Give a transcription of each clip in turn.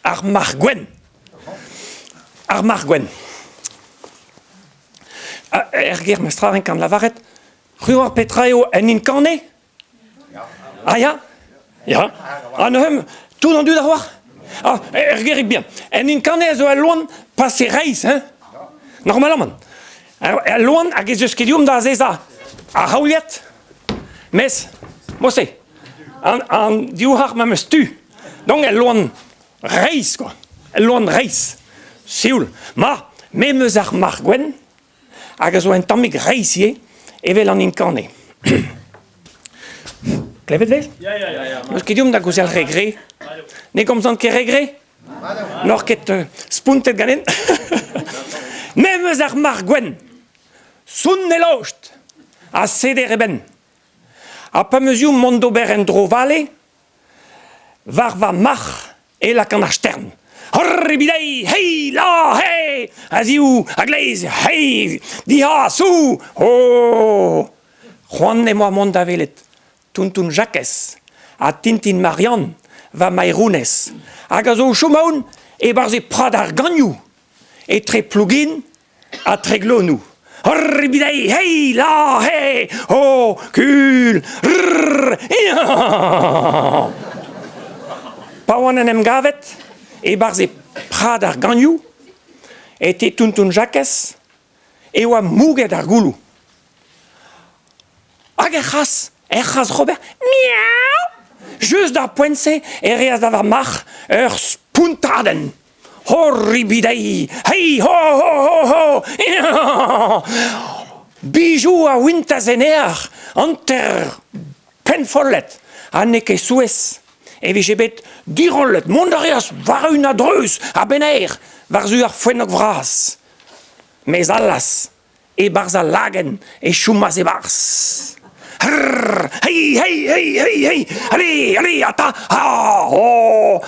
Ar marc'h gwenn. Ar marc'h gwenn. Er ger mestra renkan lavaret, c'hwi oar petra eo un inkane? Ah ya Ya. Ha neuze, tout an dud a oar Ah, er gerig bihan. En inkane a zo al loan pase reizh, hein Normalement. Al loan hag ez eus ket deomp da azezañ ar c'haoliad. Mes, mo-se, an, an divhar ma 'm eus tu. Donc el loan reizh, quoi. El loan reizh. Sioul. Ma, me 'm eus ar marc'h gwenn, hag a zo un tammig reizh ivez, evel an inkane. Klevet 'vez? N'eus ket deomp da gaozeal re gre. Ne gomzan ket re gre? N'oc'h ket spontet ganin? Me 'm eus ar marc'h gwenn, sounn e lost ha seder e benn. Ha pa 'm eus ezhomm mont d'ober un dro-vale, war va marc'h e lakaan ar stern. Horribidei, hei, la, he, a-ziv, a-gleiz, hei, diha, sou, ho! C'hoant em boa mont da welet tonton Jakez ha tintin Marianne, va maeronez, hag a zo o chom aon e-barzh e prad ar Gagnoù, etre Plougin ha Treglonoù. Horribidei, hei, la, he, ho, kul, rrr, Pa oan en em gavet e-barzh e prad ar Gagnoù, e te tonton Jakez, e oa mouget ar gouloù. Hag er c'has, er c'has Robert, miaou! Just d'ar poent-se e reas da va marc'h ur spontadenn. Horribidei! Hei ho ho ho ho! Bijou a wintas en aer, hanter pennfollet, ha n'eo ket souezh e vije bet dirollet. Mont a reas war-eeun a-dreuz, a-benn-aer, war-zu ar foennog vras. Mes allas, E-barzh al lagenn e chomas e-barzh. Rrr, hei, hei, hei, hei, hei, allez, allez, ata, ha, oh,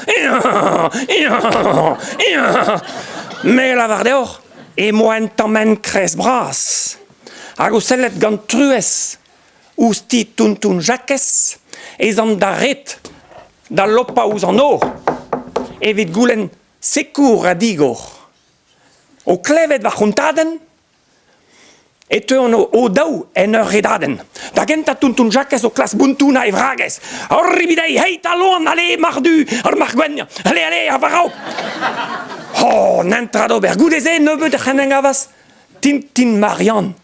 Me lavar deoc'h emañ un tamm enkrez bras. Hag o sellet gant truez ouzh ti tonton Jakez ez an d'ar red da lopañ ouzh an nor evit goulenn sekour ha digor. O klevet va c'hontadenn e teuont o-daou en ur redadenn. Da gentañ tonton Jakez o klask bountonañ e vragez. Horribidei, hei 'ta loan, ale marc'h du, ar marc'h gwenn, ale, ale, ha war-raok. Oh, netra d'ober. Goude-se, nebeut ec'h en em gavas Tintin Marianne.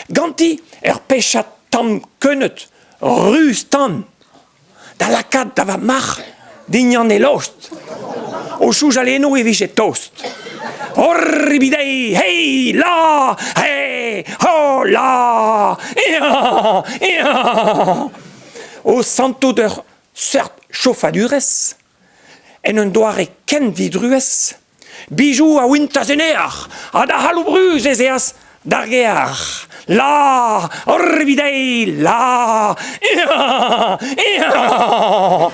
Ganti ur pechad tamm keuneud ruz-tan. Da lakaat da va marc'h dignan e lost. O soñjal eno e vije tost. Horribidei, hei, la, he, ho, la, ea, ea. O santout ur seurt chofadurezh, en un doare ken didruez, Bijou a wintas en aer ha da c'haloubrus ez eas d'ar gêr. La, horribidei, la, ea, ea.